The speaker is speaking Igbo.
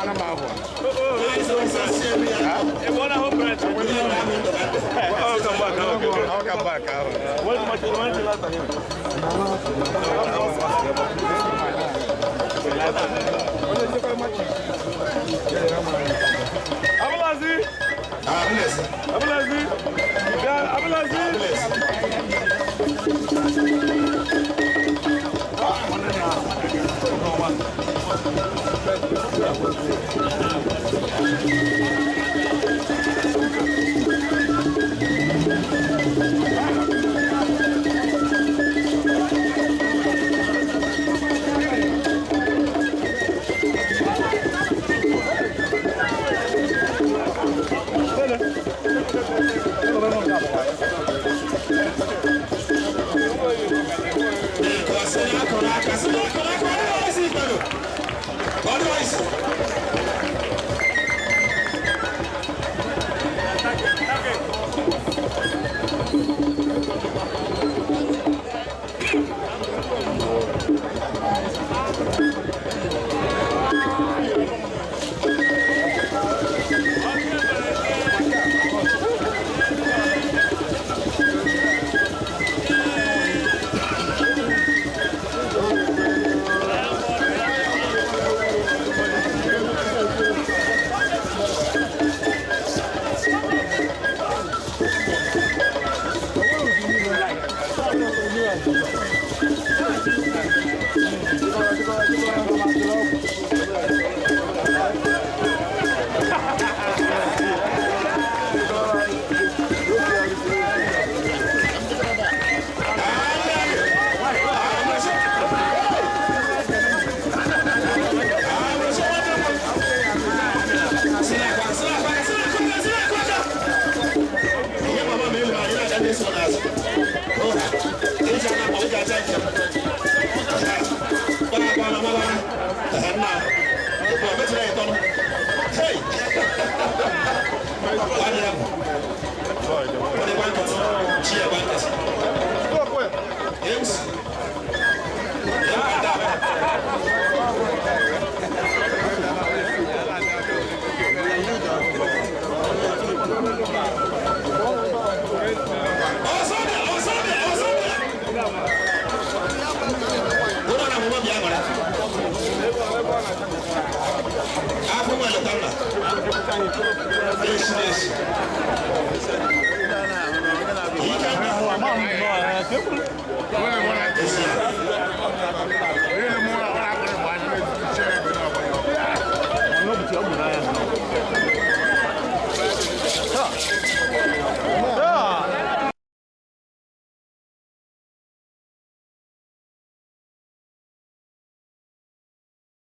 Welcome back. Welcome back. Abulazi. Abulazi. Yeah, Abulazi. Otherwise, ihe mama m elu anyị na-acha ndị so n'azụ. Oha, eji aka akpọ, eji acha njem. Gbara akwa na mama, ehe nna, ịkpọ metụrụ ya ịtọnụ. Hey! Ọ dị egwu. Ọ dịkwa nkịtị, chi ya gba nkịtị. Ems. Ọsọbịa, ọsọbịa, ọsọbịa. Ụlọ na amụma bịa nwere. Afọ nwa leta nna. Esi esi. Ike nna. Esi.